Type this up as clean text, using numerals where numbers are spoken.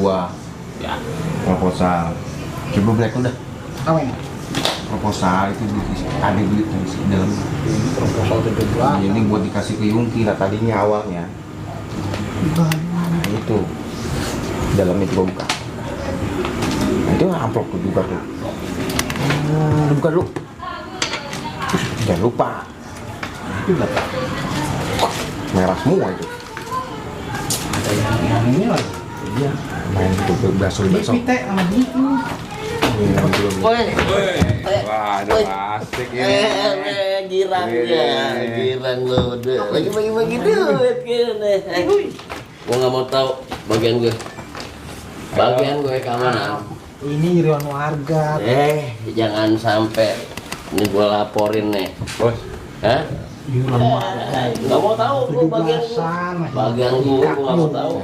gua. Ya, proposal. Coba black udah. Apa ini? Proposal itu ada duit di dalam. Ini proposal Nah, ini buat dikasih ke Yungki lah tadinya awalnya. Nah, itu dalam itu gua buka. Nah, itu amplop tuh juga tuh. Buka dulu. Jangan lupa. Itu berapa? Merah semua itu. Ada yang ini lagi. Iya. Main itu bakso. Pite sama gitu. Woi, Wah, ada asik ini. girang lo udah. Lagi bagi-bagi duit gini. Gua nggak mau tahu bagian gue. Bagian gue keamanan. Ini irian warga. Jangan sampai ini gua laporin nih. Bos. Hah? Irian warga. Nggak mau tahu gua bagian gue. 17-an. Bagian gue gua nggak mau tahu.